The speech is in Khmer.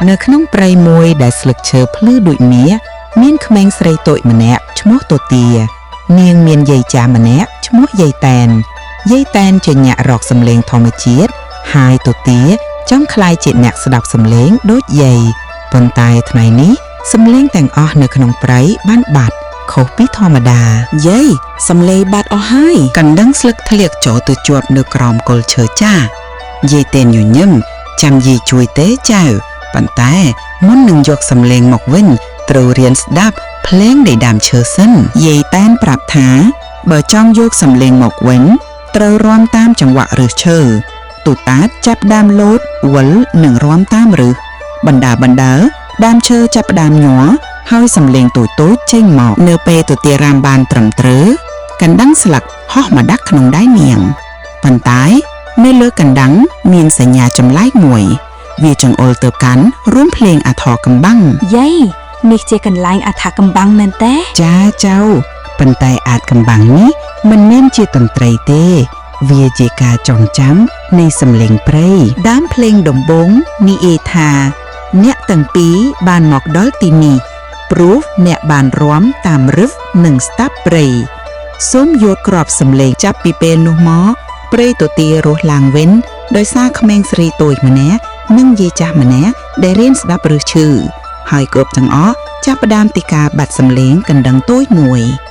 នៅក្នុងព្រៃមួយដែលស្លឹកឈើភ្លឺដូចមាសមានក្មេងស្រីតូចម្នាក់ឈ្មោះតូទា នាងមានយាយចាស់ម្នាក់ឈ្មោះយាយតែនយាយតែនជាអ្នករកសំឡេងធម្មជាតិហើយតូទាចង់ក្លាយជាអ្នកស្ដាប់សំឡេងដូចយាយប៉ុន្តែថ្ងៃនេះសំឡេងទាំងអស់នៅក្នុងព្រៃបានបាត់ខុសពីធម្មតា យាយសំលេងបាត់អស់ហើយ កណ្ដឹងស្លឹកធ្លាក់ចូលទៅជាប់នៅក្រោមគល់ឈើចាស់យាយតែនញញឹមចាំយាយជួយទេចៅប៉ុន្តែមុននឹងយកសំឡេងមកវិញត្រូវរៀនស្ដាប់ភ្លេងនៃដើមឈើសិនយាយតែនប្រាប់ថា បើចង់យកសំឡេងមកវិញត្រូវរាំតាមចង្វាក់រឹសឈើទូតាតចាប់ដើមលោតវិលនិងរាំតាមរឹសបណ្ដាបណ្ដើដើមឈើចាប់ផ្ដើមញ័រហើយសំឡេងតូចៗចេញមកនៅពេលទូទារាំបានត្រឹមត្រូវ កណ្ដឹងស្លឹកហោះមកដាក់ក្នុងដៃនាងប៉ុន្តែនៅលើកណ្ដឹងមានសញ្ញាចម្លែកមួយ វាចង្អុលទៅកាន់រួមភ្លេងអធរកំបាំង យាយនេះជាកន្លែងអដ្ឋកំបាំងមែនទេ ចាចៅប៉ុន្តែអាចកំបាំងនេះមិនមែនជាតន្ត្រីទេ វាជាការចងចាំនៃសម្លេងព្រៃដើមភ្លេងដំបូងនិយាយថា អ្នកទាំងពីរបានមកដល់ទីនេះព្រោះអ្នកបានរាំតាមរឹសនិងស្ដាប់ព្រៃសូមយកក្របសម្លេងចាប់ពីពេលនោះមកព្រៃទទារស់ឡើងវិញដោយសារក្មេងស្រីតូចម្នាក់និងយាយចាស់ម្នាក់ដែលរៀនស្ដាប់ឬឈឺហើយគ្រប់ទាំងអស់ចាប់ផ្ដើមទីការបាត់សម្លេងកណ្ដឹងតូចមួយ។